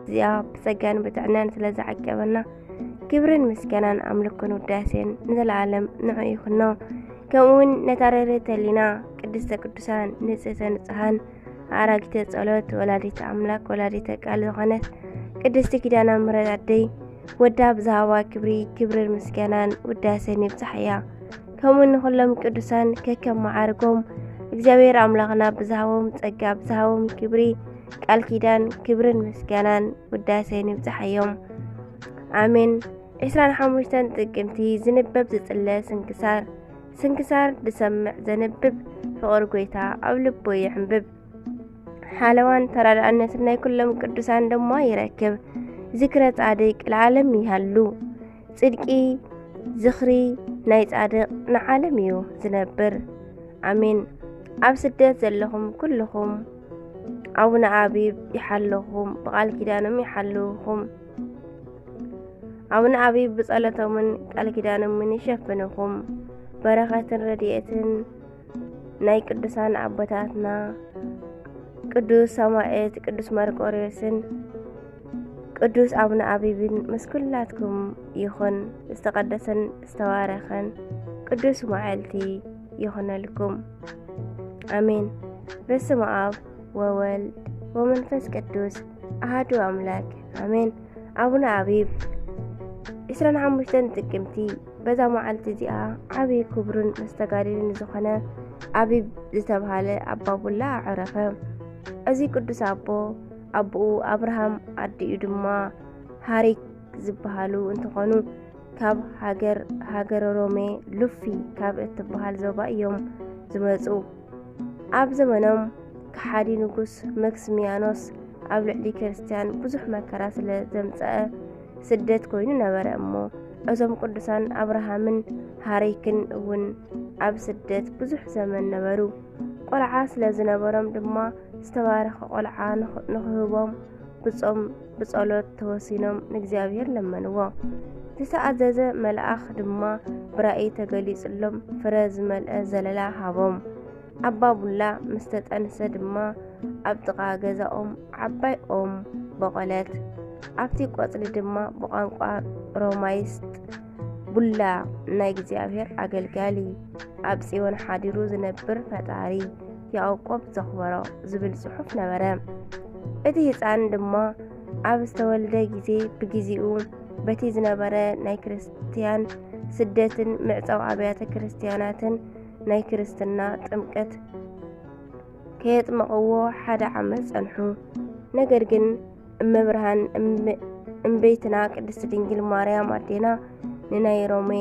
እዚኣ ብጸጋን ብጥዕናን ስለ ዝዓቀበና፣ ክብርን ምስጋናን ኣምልኮን ውዳሴን ንዘለኣለም ንዑ ይኹኖ። ከምኡ እውን ነታ ርህርህቲ ህሊና ቅድስተ ቅዱሳን ንጽህተ ንጹሃን ኣራጊተ ጸሎት ወላዲተ ኣምላክ ወላዲተ ቃል ዝኾነት ቅድስቲ ኪዳነ ምሕረት ኣደይ ወዳ ብዝሃባ ክብሪ ክብርን ምስጋናን ውዳሴን ይብጻሕ እያ። ከምኡ ንኹሎም ቅዱሳን ከከም መዓርጎም እግዚኣብሔር ኣምላኽና ብዝሃቦም ጸጋ ብዝሃቦም ክብሪ ቃል ኪዳን ክብርን ምስጋናን ውዳሴን ይብጻሓዮም። ኣሜን። ዕስራን ሓሙሽተን ጥቅምቲ ዝንበብ ዝጽለ ስንክሳር። ስንክሳር ዝሰምዕ ዘንብብ ፍቕሪ ጎይታ ኣብ ልቡ ይዕንብብ። ሓለዋን ተራዳእነትን ናይ ኩሎም ቅዱሳን ድማ ይረክብ። ዝክረ ጻድቅ ለዓለም ይሃሉ። ጽድቂ ዝኽሪ ናይ ጻድቅ ንዓለም እዩ ዝነብር። ኣሜን። ኣብ ስደት ዘለኹም ኩልኹም ኣቡነ ኣቢብ ይሓልኹም፣ ብቃል ኪዳኖም ይሓልኹም። ኣቡነ ኣቢብ ብጸሎቶምን ቃል ኪዳኖምን ይሸፍንኹም። በረኸትን ረድኤትን ናይ ቅዱሳን ኣቦታትና ቅዱስ ሰማዕት ቅዱስ መርቆሬዎስን ቅዱስ ኣቡነ ኣቢብን ምስ ኩላትኩም ይኹን። ዝተቐደሰን ዝተባረኸን ቅዱስ መዓልቲ ይኹነልኩም። ኣሜን። በስመ ኣብ ወወልድ ወመንፈስ ቅዱስ ኣሃዱ ኣምላክ ኣሜን። ኣቡነ ኣቢብ ዕስራን ሓሙሽተን ጥቅምቲ። በዛ መዓልቲ እዚኣ ዓብዪ ክቡርን መስተጋድልን ዝኾነ ኣቢብ ዝተብሃለ ኣባ ቡላ ኣዕረፈ። እዚ ቅዱስ ኣቦ ኣቦኡ ኣብርሃም ኣዲኡ ድማ ሃሪክ ዝበሃሉ እንትኾኑ ካብ ሃገር ሃገረ ሮሜ ሉፊ ካብ እትበሃል ዞባ እዮም ዝመፁ። ኣብ ዘመኖም ከሓዲ ንጉስ መክስሚያኖስ ኣብ ልዕሊ ክርስትያን ብዙሕ መከራ ስለ ዘምፀአ ስደት ኮይኑ ነበረ እሞ እዞም ቅዱሳን ኣብርሃምን ሃሪክን እውን ኣብ ስደት ብዙሕ ዘመን ነበሩ። ቆልዓ ስለ ዝነበሮም ድማ ዝተባረኸ ቆልዓ ንኽ- ንኽህቦም ብጾም ብጸሎት ተወሲኖም ንእግዚኣብሔር ለመንዎ። ዝተኣዘዘ መልኣኽ ድማ ብራእይ ተገሊጹሎም ፍረ ዝመልአ ዘለላ ሃቦም። ኣባ ቡላ ምስ ተጠንሰ ድማ ኣብ ጥቓ ገዛኦም ዓባይ ኦም በቖለት። ኣብቲ ቆጽሊ ድማ ብቋንቋ ሮማይስጥ ቡላ ናይ እግዚኣብሔር ኣገልጋሊ ኣብ ጽዮን ሓዲሩ ዝነብር ፈጣሪ ያዕቆብ ዘኽበሮ ዝብል ጽሑፍ ነበረ። እቲ ህጻን ድማ ኣብ ዝተወልደ ግዜ ብግዚኡ በቲ ዝነበረ ናይ ክርስትያን ስደትን ምዕጻው ኣብያተ ክርስትያናትን ናይ ክርስትና ጥምቀት ከየጥመቕዎ ሓደ ዓመት ጸንሑ። ነገር ግን እመብርሃን እም- እምቤትና ቅድስት ድንግል ማርያም ኣዴና ንናይ ሮሜ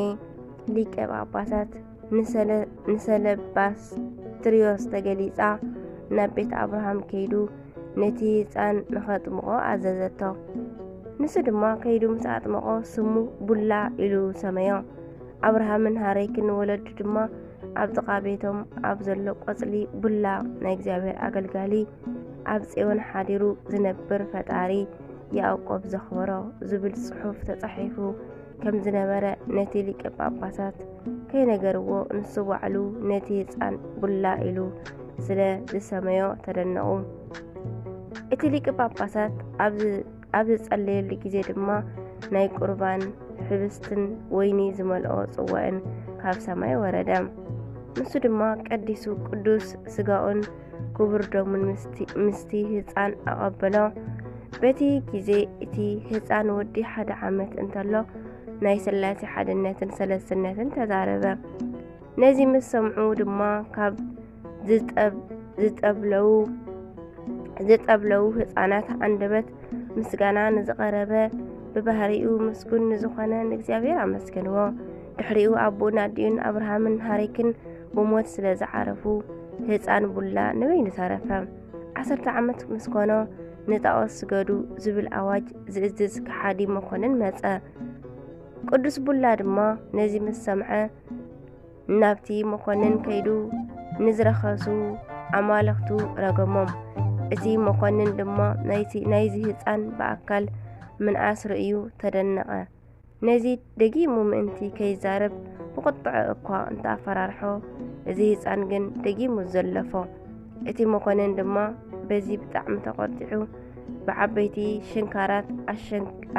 ሊቀ ጳጳሳት ንሰለ- ንሰለባስትሪዮስ ተገሊጻ ናብ ቤት ኣብርሃም ከይዱ ነቲ ህጻን ንኸጥምቖ ኣዘዘቶ። ንሱ ድማ ከይዱ ምስ ኣጥመቖ ስሙ ቡላ ኢሉ ሰመዮ። ኣብርሃምን ሃሬክን ወለዱ ድማ ኣብ ጥቓ ቤቶም ኣብ ዘሎ ቆጽሊ ቡላ ናይ እግዚኣብሔር ኣገልጋሊ ኣብ ጽዮን ሓዲሩ ዝነብር ፈጣሪ ያዕቆብ ዘኽበሮ ዝብል ጽሑፍ ተጻሒፉ ከም ዝነበረ ነቲ ሊቀ ጳጳሳት ከይነገርዎ ንሱ ባዕሉ ነቲ ህጻን ቡላ ኢሉ ስለ ዝሰመዮ ተደነቑ። እቲ ሊቀ ጳጳሳት ኣብ ዝ- ኣብ ዝጸለየሉ ግዜ ድማ ናይ ቁርባን ሕብስትን ወይኒ ዝመልኦ ጽዋእን ካብ ሰማይ ወረደ። ንሱ ድማ ቀዲሱ ቅዱስ ስጋኡን ክቡር ደሙን ምስቲ- ምስቲ ህጻን ኣቐበሎ። በቲ ግዜ እቲ ህጻን ወዲ ሓደ ዓመት እንተሎ ናይ ስላሴ ሓድነትን ሰለስትነትን ተዛረበ። ነዚ ምስ ሰምዑ ድማ ካብ ዝጠብ- ዝጠብለው ዝጠብለው ህፃናት ኣንደበት ምስጋና ንዝቐረበ ብባህሪኡ ምስጉን ንዝኾነ ንእግዚኣብሔር ኣመስገንዎ። ድሕሪኡ ኣቦኡን ኣዲኡን ኣብርሃምን ሃሪክን ብሞት ስለ ዝዓረፉ ህፃን ቡላ ንበይኑ ተረፈ። ዓሰርተ ዓመት ምስ ኮኖ ንጣዖት ስገዱ ዝብል ኣዋጅ ዝእዝዝ ከሓዲ መኮንን መጸ። ቅዱስ ቡላ ድማ ነዚ ምስ ሰምዐ ናብቲ መኮንን ከይዱ ንዝረኸሱ ኣማልኽቱ ረገሞም። እቲ መኮንን ድማ ናይቲ ናይዚ ህፃን ብኣካል ምንኣስ ርእዩ ተደነቐ። ነዚ ደጊሙ ምእንቲ ከይዛረብ ብቁጥዐ እኳ እንተኣፈራርሖ፣ እዚ ህፃን ግን ደጊሙ ዘለፎ። እቲ መኮንን ድማ በዚ ብጣዕሚ ተቆጢዑ፣ ብዓበይቲ ሽንካራት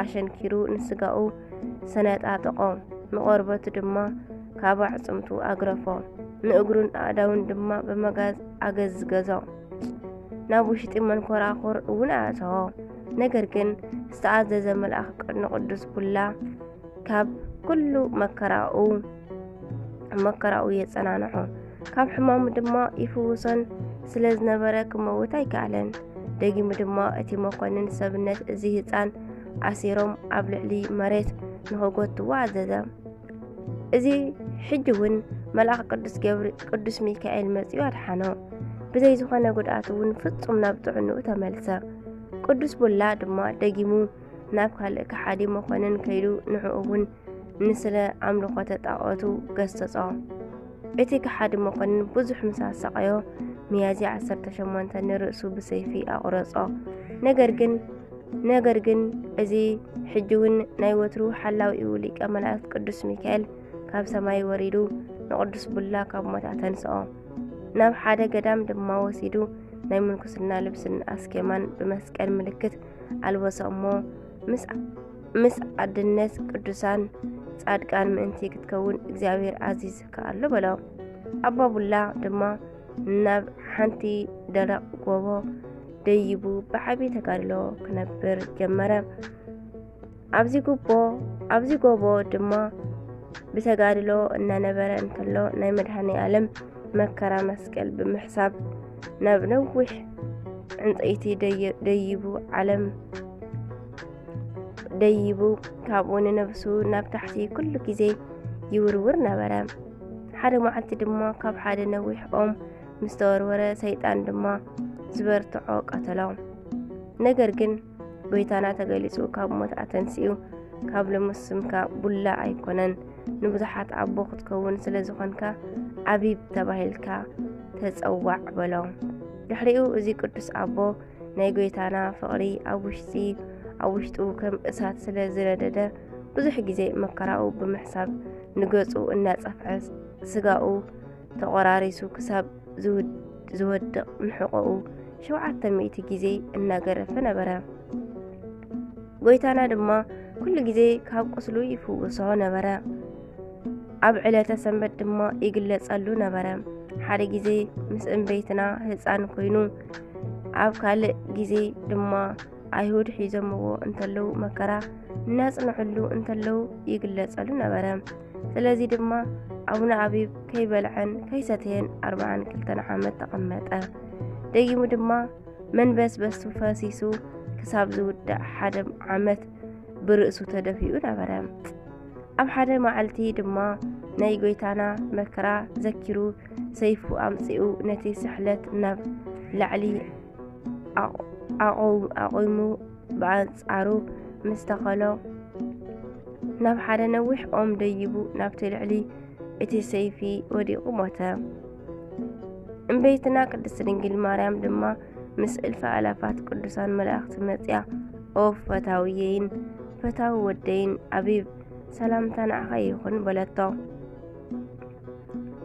ኣሸንኪሩ ንስጋኡ ሰነጣጠቖ፣ ንቖርበቱ ድማ ካብ ኣዕጽምቱ ኣግረፎ፣ ንእግሩን ኣእዳውን ድማ ብመጋዝ ኣገዝገዞ። ናብ ውሽጢ መንኮራኹር እውን ኣእተዎ። ነገር ግን ዝተኣዘዘ መልኣኽ ንቅዱስ ቡላ ካብ ኩሉ መከራኡ መከራኡ የጸናንዖ። ካብ ሕማሙ ድማ ይፍውሶን ስለ ዝነበረ ክመውት ኣይከኣለን። ደጊሙ ድማ እቲ መኮንን ሰብነት እዚ ህጻን ኣሲሮም ኣብ ልዕሊ መሬት ንኸጎትዎ ኣዘዘ። እዚ ሕጂ እውን መልኣኽ ቅዱስ ገብሪ ቅዱስ ሚካኤል መጺኡ ኣድሓኖ። ብዘይ ዝኾነ ጉድኣት እውን ፍጹም ናብ ጥዕንኡ ተመልሰ። ቅዱስ ቡላ ድማ ደጊሙ ናብ ካልእ ከሓዲ መኮንን ከይዱ ንዕኡ እውን ንስለ ኣምልኾተ ጣዖቱ ገሰጾ። እቲ ከሓዲ መኮንን ብዙሕ ምስ ኣሳቐዮ፣ ሚያዝያ ዓሰርተ ሸሞንተ ንርእሱ ብሰይፊ ኣቑረጾ። ነገር ግን ነገር ግን እዚ ሕጂ እውን ናይ ወትሩ ሓላዊኡ ሊቀ መላእክት ቅዱስ ሚካኤል ካብ ሰማይ ወሪዱ ንቅዱስ ቡላ ካብ ሞት ኣተንስኦ። ናብ ሓደ ገዳም ድማ ወሲዱ ናይ ምንኩስና ልብስን ኣስኬማን ብመስቀል ምልክት ኣልበሶ እሞ ምስ ምስ ኣድነት ቅዱሳን ጻድቃን ምእንቲ ክትከውን እግዚኣብሔር ኣዚዝካ ኣሎ በሎ። ኣባ ቡላ ድማ ናብ ሓንቲ ደረቕ ጎቦ ደይቡ ብዓቢ ተጋድሎ ክነብር ጀመረ። ኣብዚ ጉቦ ኣብዚ ጎቦ ድማ ብተጋድሎ እናነበረ እንተሎ ናይ መድኃኔ ዓለም መከራ መስቀል ብምሕሳብ ናብ ነዊሕ ዕንጸይቲ ደየ- ደይቡ ዓለም ደይቡ ካብኡ ንነብሱ ናብ ታሕቲ ኩሉ ግዜ ይውርውር ነበረ። ሓደ መዓልቲ ድማ ካብ ሓደ ነዊሕ ኦም ምስ ተወርወረ ሰይጣን ድማ ዝበርትዖ ቀተሎ። ነገር ግን ጎይታና ተገሊጹ ካብ ሞት ኣተንሲኡ ካብ ልሙስ ስምካ ቡላ ኣይኮነን ንብዙሓት ኣቦ ክትከውን ስለ ዝኾንካ ኣቢብ ተባሂልካ ተጸዋዕ በሎ። ድሕሪኡ እዚ ቅዱስ ኣቦ ናይ ጎይታና ፍቕሪ ኣብ ውሽጢ ኣብ ውሽጡ ከም እሳት ስለ ዝነደደ ብዙሕ ግዜ መከራኡ ብምሕሳብ ንገጹ እናጸፍዐ ስጋኡ ተቖራሪሱ ክሳብ ዝውድ- ዝወድቕ ንሕቖኡ ሸውዓተ ሚእቲ ግዜ እናገረፈ ነበረ። ጎይታና ድማ ኩሉ ግዜ ካብ ቁስሉ ይፍውሶ ነበረ። ኣብ ዕለተ ሰንበት ድማ ይግለጸሉ ነበረ። ሓደ ግዜ ምስ እምበይትና ህፃን ኮይኑ ኣብ ካልእ ግዜ ድማ ኣይሁድ ሒዞምዎ እንተለዉ መከራ እናጽንዕሉ እንተለዉ ይግለጸሉ ነበረ። ስለዚ ድማ ኣቡነ ኣቢብ ከይበልዐን ከይሰተየን ኣርብዓን ክልተን ዓመት ተቐመጠ። ደጊሙ ድማ መንበስበሱ ፈሲሱ ክሳብ ዝውዳእ ሓደ ዓመት ብርእሱ ተደፊኡ ነበረ። ኣብ ሓደ መዓልቲ ድማ ናይ ጎይታና መከራ ዘኪሩ ሰይፉ ኣምጺኡ ነቲ ስሕለት ናብ ላዕሊ ኣቑ- ኣቑ- ኣቑሙ ብኣንጻሩ ምስ ተኸሎ ናብ ሓደ ነዊሕ ኦም ደይቡ ናብቲ ልዕሊ እቲ ሰይፊ ወዲቑ ሞተ። እምበይትና ቅድስት ድንግል ማርያም ድማ ምስ እልፊ ኣላፋት ቅዱሳን መላእኽቲ መጺኣ ኦፍ ፈታውየይን ፈታዊ ወደይን ኣቢብ ሰላምታ ንዓኻ ይኹን በለቶ።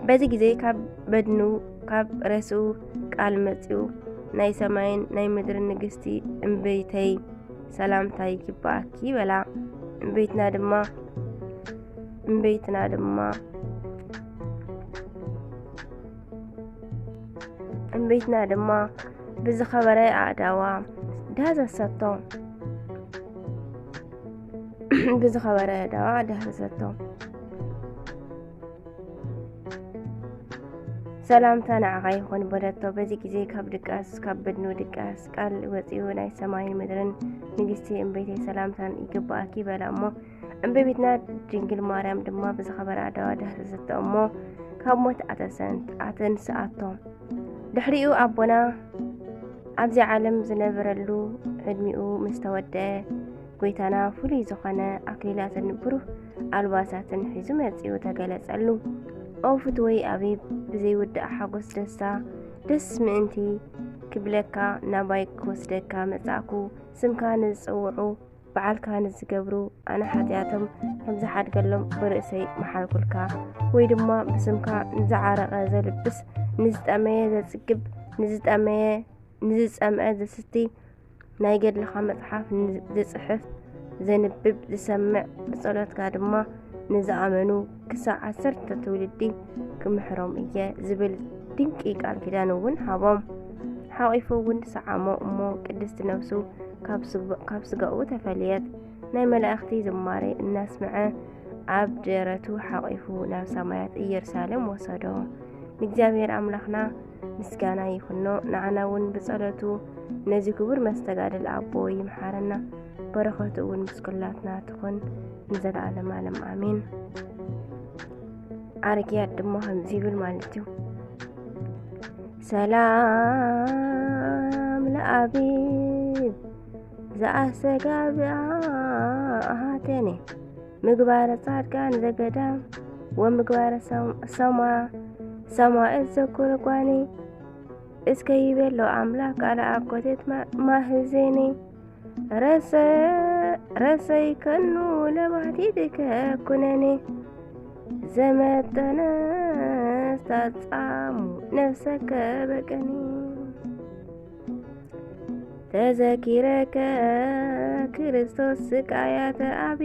በዚ ግዜ ካብ በድኑ ካብ ሬስኡ ቃል መጺኡ ናይ ሰማይን ናይ ምድርን ንግስቲ እምበይተይ ሰላምታ ይግባኣኪ በላ። እምበይትና ድማ እምበይትና ድማ እምበይትና ድማ ብዝኸበረ ኣእዳዋ ዳህሰሰቶ። ብዝኸበረ ኣእዳዋ ዳህሰሰቶ። ሰላምታ ንዓኻ ይኹን በለቶ። በዚ ግዜ ካብ ድቃስ ካብ በድኑ ድቃስ ቃል ወፂኡ ናይ ሰማይን ምድርን ንግስቲ እምበይተይ ሰላምታን ይግባኣኪ በላ እሞ እመቤትና ድንግል ማርያም ድማ ብዝኸበረ ኣደዋ ዳህሰሰቶ እሞ ካብ ሞት ኣተሰንት ኣተንስኣቶ። ድሕሪኡ ኣቦና ኣብዚ ዓለም ዝነበረሉ ዕድሚኡ ምስ ተወደአ ጎይታና ፍሉይ ዝኾነ ኣክሊላትን ብሩህ ኣልባሳትን ሒዙ መጺኡ ተገለጸሉ። ኦ ፍትወይ ኣቢብ ብዘይውዳእ ሓጎስ ደስታ ደስ ምእንቲ ክብለካ ናባይ ክወስደካ መጻእኩ። ስምካ ንዝጽውዑ በዓልካ ንዝገብሩ ኣነ ሓጢኣቶም ከም ዝሓድገሎም ብርእሰይ መሓልኩልካ። ወይ ድማ ብስምካ ንዝዓረቐ ዘልብስ ንዝጠመየ ዘጽግብ ንዝጠመየ ንዝጸምአ ዘስቲ ናይ ገድልኻ መጽሓፍ ዝጽሕፍ፣ ዘንብብ፣ ዝሰምዕ፣ ብጸሎትካ ድማ ንዝኣመኑ ክሳብ ዓሰርተ ትውልዲ ክምሕሮም እየ ዝብል ድንቂ ቃል ኪዳን እውን ሃቦም። ሓቒፉ እውን ሰዓሞ እሞ ቅድስቲ ነፍሱ ካብ ስጋኡ ተፈልየት። ናይ መላእኽቲ ዝማሬ እናስምዐ ኣብ ደረቱ ሓቒፉ ናብ ሰማያት ኢየሩሳሌም ወሰዶ። ንእግዚኣብሔር ኣምላኽና ምስጋና ይኹኖ። ንዓና እውን ብጸሎቱ ነዚ ክቡር መስተጋድል ኣቦ ይምሓረና። በረኸቱ እውን ምስ ኩላትና ትኹን ንዘለዓለም ዓለም ኣሜን። ኣርግያት ድማ ከምዚ ይብል ማለት እዩ። ሰላም ለኣቢብ ዘኣሰጋብኣ ኣሃተኔ ምግባረ ጻድቃን ዘገዳም ወምግባረ ሰማ ሰማእት ዘኩርጓኒ እስከ ይቤሎ ኣምላክ ቃለ ኣኮቴት ማህዜኒ ረሰይከኑ ለባህቲትከ ኩነኒ ዘመጠነ ስታጻሙ ነፍሰከ በቀኒ ተዘኪረከ ክርስቶስ ስቃያተ ኣቢ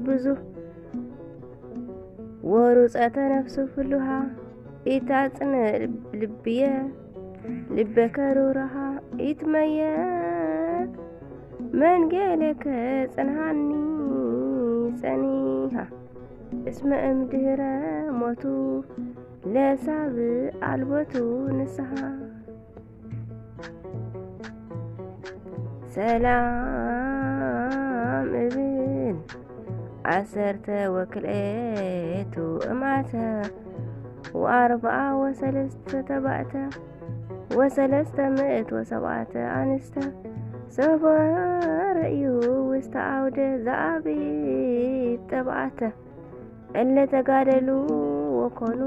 ብዙ ወሩጸተ ነፍሱ ፍሉሃ ኢታጽን ልብየ ልበከ ሩራሃ ኢትመየ መንጌሌከ ጽንሃኒ ጸኒሃ እስመ እምድህረ ሞቱ ለሳብ ኣልቦቱ ንስሃ ሰላም እብል ዓሰርተ ወክልኤቱ እማተ ወኣርብዓ ወሰለስተ ተባእተ ወሰለስተ ምእት ወሰብዓተ ኣንስተ ሰፈረ እዩ ውስተ ኣውደ ዘኣቢብ ጠብዓተ እለ ተጋደሉ ወኮኑ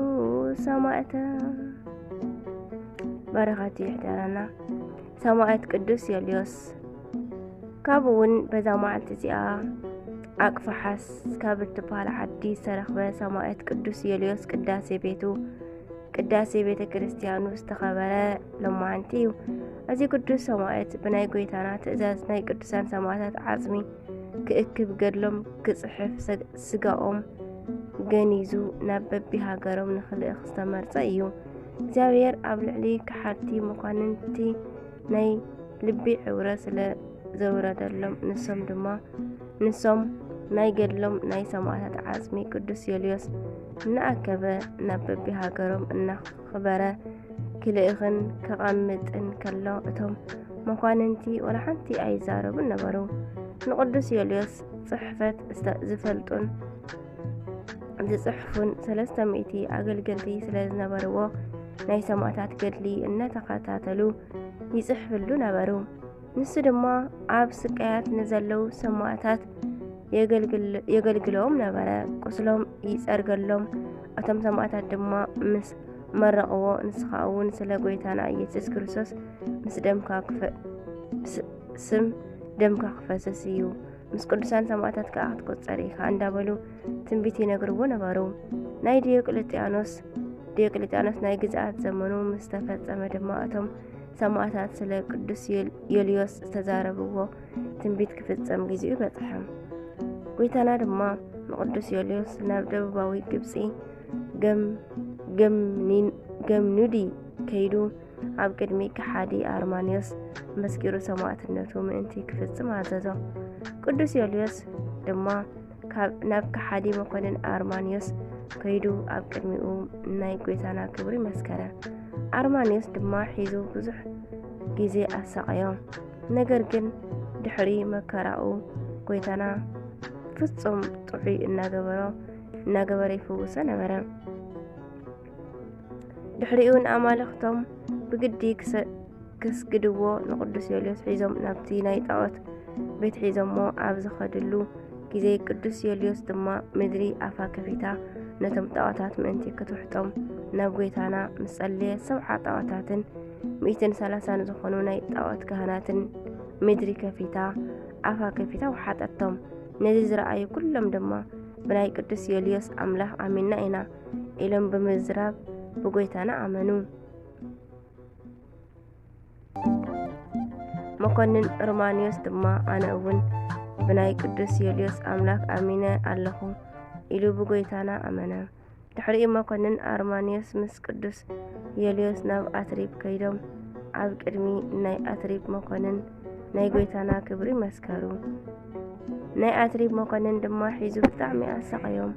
ሰማእተ። በረኸቱ ይሕደረና። ሰማእት ቅዱስ ዮልዮስ። ካብ እውን በዛ መዓልቲ እዚኣ ኣቅፋሓስ ካብ እትበሃል ዓዲ ዝተረኽበ ሰማእት ቅዱስ ዮልዮስ ቅዳሴ ቤቱ ቅዳሴ ቤተ ክርስቲያኑ ዝተኸበረ ሎማዓንቲ እዩ። እዚ ቅዱስ ሰማእት ብናይ ጎይታና ትእዛዝ ናይ ቅዱሳን ሰማእታት ዓጽሚ ክእክብ ገድሎም ክጽሕፍ ስጋኦም ገኒዙ ናብ በቢሃገሮም ንኽልእኽ ዝተመርጸ እዩ። እግዚኣብሔር ኣብ ልዕሊ ከሓድቲ መኳንንቲ ናይ ልቢ ዕውረ ስለ ዘውረደሎም ንሶም ድማ ንሶም ናይ ገድሎም ናይ ሰማእታት ዓጽሚ ቅዱስ ዮልዮስ እናኣከበ ናብ በቢሃገሮም እናኽበረ ክልእኽን ከቐምጥን ከሎ እቶም መኳንንቲ ወላ ሓንቲ ኣይዛረቡን ነበሩ። ንቅዱስ ዮልዮስ ጽሕፈት ዝፈልጡን ዝጽሕፉን ሰለስተ ሚእቲ ኣገልገልቲ ስለ ዝነበርዎ ናይ ሰማእታት ገድሊ እናተኸታተሉ ይጽሕፍሉ ነበሩ። ንሱ ድማ ኣብ ስቃያት ንዘለዉ ሰማእታት የገልግሎም ነበረ። ቁስሎም ይጸርገሎም። እቶም ሰማእታት ድማ ምስ መረቕዎ ንስኻ እውን ስለ ጎይታና ኢየሱስ ክርስቶስ ምስ ደምካ ስም ደምካ ክፈስስ እዩ፣ ምስ ቅዱሳን ሰማእታት ከዓ ክትቆጸር ኢኻ እንዳበሉ ትንቢት ይነግርዎ ነበሩ። ናይ ዲዮቅልጥያኖስ ዲዮቅልጥያኖስ ናይ ግዝኣት ዘመኑ ምስ ተፈጸመ ድማ እቶም ሰማእታት ስለ ቅዱስ ዮልዮስ ዝተዛረብዎ ትንቢት ክፍጸም ጊዜኡ በጽሐ። ጎይታና ድማ ንቅዱስ ዮልዮስ ናብ ደቡባዊ ግብጺ ገምኑዲ ከይዱ ኣብ ቅድሚ ከሓዲ ኣርማንዮስ መስኪሩ ሰማእትነቱ ምእንቲ ክፍጽም ኣዘዞ። ቅዱስ ዮልዮስ ድማ ናብ ከሓዲ መኮንን ኣርማንዮስ ከይዱ ኣብ ቅድሚኡ ናይ ጎይታና ክብሪ መስከረ። ኣርማንዮስ ድማ ሒዙ ብዙሕ ግዜ ኣሳቐዮ። ነገር ግን ድሕሪ መከራኡ ጎይታና ፍጹም ጥዑይ እናገበሮ እናገበረ ይፍውሶ ነበረ። ድሕሪኡ ንኣማልኽቶም ብግዲ ክሰግድዎ ንቅዱስ ዮልዮስ ሒዞም ናብቲ ናይ ጣዖት ቤት ሒዞሞ ኣብ ዝኸድሉ ግዜ ቅዱስ ዮልዮስ ድማ ምድሪ ኣፋ ከፊታ ነቶም ጣዖታት ምእንቲ ክትውሕጦም ናብ ጎይታና ምስ ጸለየ ሰብዓ ጣዖታትን ሚእትን ሰላሳን ዝኾኑ ናይ ጣዖት ካህናትን ምድሪ ከፊታ ኣፋ ከፊታ ወሓጠቶም። ነዚ ዝረኣዩ ኩሎም ድማ ብናይ ቅዱስ ዮልዮስ ኣምላኽ ኣሚንና ኢና ኢሎም ብምዝራብ ብጎይታና ኣመኑ። መኮንን ሮማንዮስ ድማ፣ ኣነ እውን ብናይ ቅዱስ ዮልዮስ ኣምላኽ ኣሚነ ኣለኹ ኢሉ ብጎይታና ኣመነ። ድሕሪኡ መኮንን ኣርማንዮስ ምስ ቅዱስ ዮልዮስ ናብ ኣትሪብ ከይዶም፣ ኣብ ቅድሚ ናይ ኣትሪብ መኮንን ናይ ጎይታና ክብሪ መስከሩ። ናይ ኣትሪብ መኮንን ድማ ሒዙ ብጣዕሚ ኣሰቐዮም።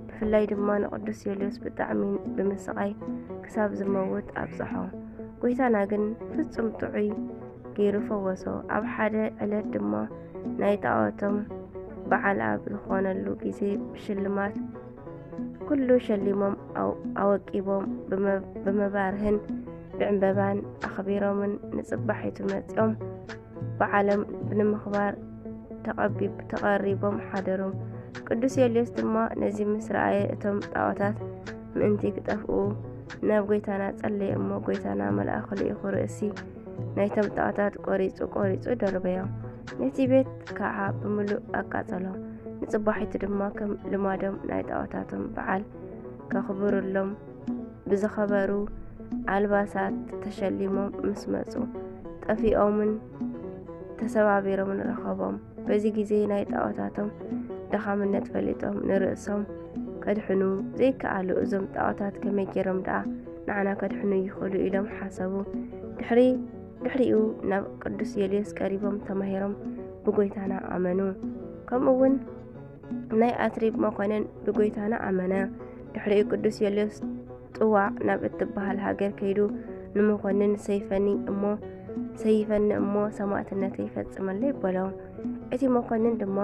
ብፍላይ ድማ ንቅዱስ ዮልዮስ ብጣዕሚ ብምስቓይ ክሳብ ዝመውት ኣብጽሖ። ጎይታና ግን ፍጹም ጥዑይ ገይሩ ፈወሶ። ኣብ ሓደ ዕለት ድማ ናይ ጣዖቶም በዓል ኣብ ዝኾነሉ ግዜ ብሽልማት ኩሉ ሸሊሞም ኣው-፣ ኣወቂቦም ብመ-፣ ብመባርህን ብዕምበባን ኣኽቢሮምን ንጽባሒቱ መጺኦም በዓሎም ብምኽባር ተቐቢ-፣ ተቐሪቦም ሓደሩ። ቅዱስ ዮልዮስ ድማ ነዚ ምስ ረኣየ እቶም ጣዖታት ምእንቲ ክጠፍኡ ናብ ጎይታና ጸለየ እሞ ጎይታና መልኣኹ ልኢኹ ርእሲ ናይቶም ጣዖታት ቆሪጹ ቆሪጹ ደርበዮ። ነቲ ቤት ከዓ ብምሉእ ኣቃጸሎ። ንጽባሒቱ ድማ ከም ልማዶም ናይ ጣዖታቶም በዓል ከኽብሩሎም ብዝኸበሩ ኣልባሳት ተሸሊሞም ምስ መጹ፣ ጠፊኦምን ተሰባቢሮምን ረኸቦም። በዚ ግዜ ናይ ጣዖታቶም ደኻምነት ፈሊጦም ንርእሶም ከድሕኑ ዘይከኣሉ፣ እዞም ጣዖታት ከመይ ገይሮም ደኣ ንዓና ከድሕኑ ይኽእሉ ኢሎም ሓሰቡ። ድሕሪ-፣ ድሕሪኡ ናብ ቅዱስ ዮልዮስ ቀሪቦም ተማሂሮም ብጎይታና ኣመኑ። ከምኡ እውን ናይ ኣትሪብ መኮንን ብጎይታና ኣመነ። ድሕሪኡ ቅዱስ ዮልዮስ ጥዋዕ ናብ እትበሃል ሃገር ከይዱ ንመኮንን ሰይፈኒ እሞ፣ ሰይፈኒ እሞ ሰማዕትነተይ ፈጽመለይ በሎ። እቲ መኮንን ድማ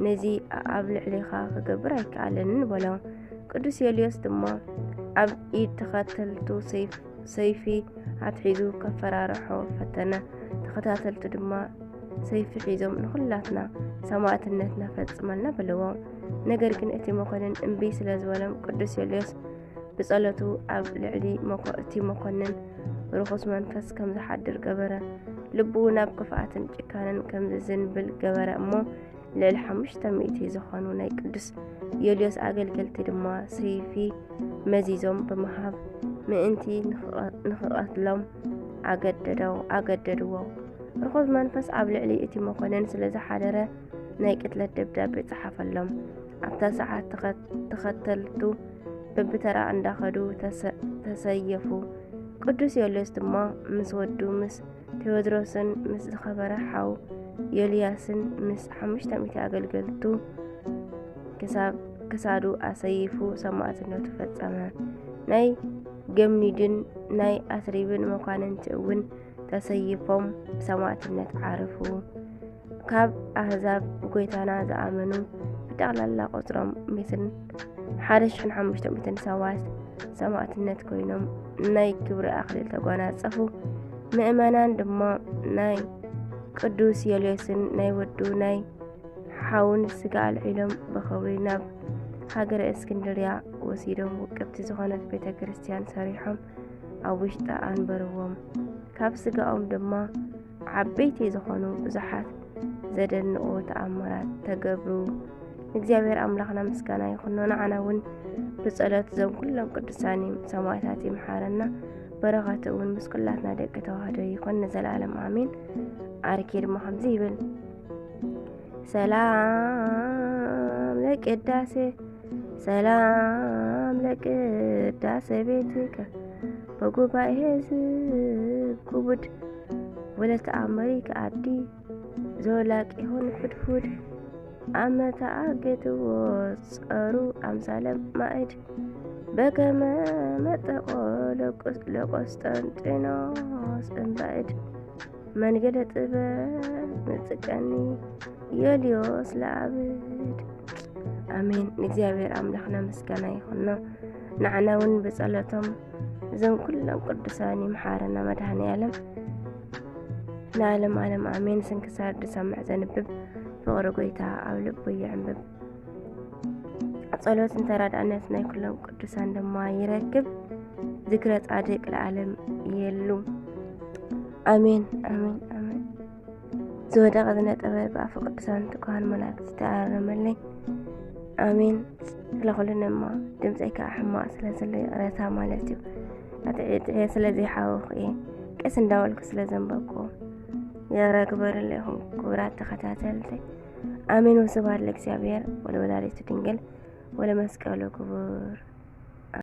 ነዚ ኣብ ልዕሌኻ ክገብር ኣይከኣለንን በሎ። ቅዱስ ዮልዮስ ድማ ኣብ ኢድ ተኸተልቱ ሰይፍ-፣ ሰይፊ ኣትሒዙ ከፈራርሖ ፈተነ። ተኸታተልቱ ድማ ሰይፊ ሒዞም ንኹላትና ሰማዕትነትና ፈጽመልና በለዎ። ነገር ግን እቲ መኮንን እምቢ ስለ ዝበሎም ቅዱስ ዮልዮስ ብጸሎቱ ኣብ ልዕሊ መኮ-፣ እቲ መኮንን ርኹስ መንፈስ ከም ዝሓድር ገበረ። ልቡ ናብ ክፍኣትን ጭካነን ከም ዝዝንብል ገበረ እሞ ልዕሊ ሓሙሽተ ሚእቲ ዝኾኑ ናይ ቅዱስ ዮልዮስ ኣገልገልቲ ድማ ሰይፊ መዚዞም ብምሃብ ምእንቲ ንኽቐ-፣ ንኽቐትሎም ኣገደደው-፣ ኣገደድዎ። ርኹስ መንፈስ ኣብ ልዕሊ እቲ መኮንን ስለ ዝሓደረ ናይ ቅትለት ደብዳቤ ጸሓፈሎም። ኣብታ ሰዓት ተኸ-፣ ተኸተልቱ በብተራ እንዳኸዱ ተሰ-፣ ተሰየፉ። ቅዱስ ዮልዮስ ድማ ምስ ወዱ ምስ ቴዎድሮስን ምስ ዝኸበረ ሓው ዮልያስን ምስ ሓሙሽተ ሚእቲ ኣገልገልቱ ክሳብ ክሳዱ ኣሰይፉ ሰማዕትነቱ ፈጸመ። ናይ ገምኒድን ናይ ኣትሪብን መኳንንቲ እውን ተሰይፎም ብሰማዕትነት ዓረፉ። ካብ ኣህዛብ ብጎይታና ዝኣመኑ ብጠቕላላ ቁጽሮም ሚእትን ሓደ ሽሕን ሓሙሽተ ሚእትን ሰባት ሰማዕትነት ኮይኖም ናይ ክብሪ ኣኽሊል ተጓናጸፉ። ምእመናን ድማ ናይ ቅዱስ ዮልዮስን ናይ ወዱ ናይ ሓውን ስጋ ኣልዒሎም ብኽብሪ ናብ ሃገረ እስክንድርያ ወሲዶም ውቅብቲ ዝኾነት ቤተ ክርስቲያን ሰሪሖም ኣብ ውሽጣ ኣንበርዎም። ካብ ስጋኦም ድማ ዓበይቲ ዝኾኑ ብዙሓት ዘደንቑ ተኣምራት ተገብሩ። ንእግዚኣብሔር ኣምላኽና ምስጋና ይኹኖ። ንዓና እውን ብጸሎት እዞም ኩሎም ቅዱሳን ሰማዕታት ይምሓረና። በረኸቱ እውን ምስ ኩላትና ደቂ ተዋህዶ ይኹን ንዘለዓለም ኣሜን። ኣርኬ ድማ ከምዚ ይብል፣ ሰላም ለቅዳሴ፣ ሰላም ለቅዳሴ ቤትከ በጉባኤ ሕዝብ ክቡድ ወለተአምሪከ አዲ ዘወላቂ ይኹን ፍድፉድ ኣመተ ኣጌትዎ ጸሩ ኣምሳለ ማእድ በከመ መጠቆ ለቆስ-፣ ለቆስጠንጢኖስ እምባእድ መንገደ ጥበብ ምጽቀኒ ዮልዮስ ለአብድ። ኣሜን። ንእግዚኣብሔር ኣምላኽና ምስጋና ይኹኖ። ንዓና እውን ብጸሎቶም እዞም ኩሎም ቅዱሳን ይምሓረና መድኃኔ ዓለም። ንዓለም ዓለም ኣሜን። ስንክሳር ዝሰምዕ ዘንብብ ፍቕሪ ጐይታ ኣብ ልቡ ይዕንብብ። ጸሎትን ተራዳእነት ናይ ኩሎም ቅዱሳን ድማ ይረክብ። ዝክረ ጻድቅ ለዓለም የሉ። ኣሜን፣ ኣሜን፣ ኣሜን። ዝወደቐ ዝነጠበ ብኣፈ ቅዱሳን ትጉሃን መላእክት ተኣረመለይ። ኣሜን። ስለ ኩሉ ድማ ድምፀይ ከዓ ሕማቕ ስለ ዘሎ ይቕረታ ማለት እዩ። ኣጥዕጥዕየ ስለ ዘይሓወኹ እየ ቀስ እንዳበልኩ ስለ ዘንበብኩ። የረ ግበርለይኹም ክቡራት ተኸታተልቲ። ኣሜን። ወስብሐት ለእግዚኣብሔር ወለወላዲቱ ድንግል ወለመስቀሉ ክቡር።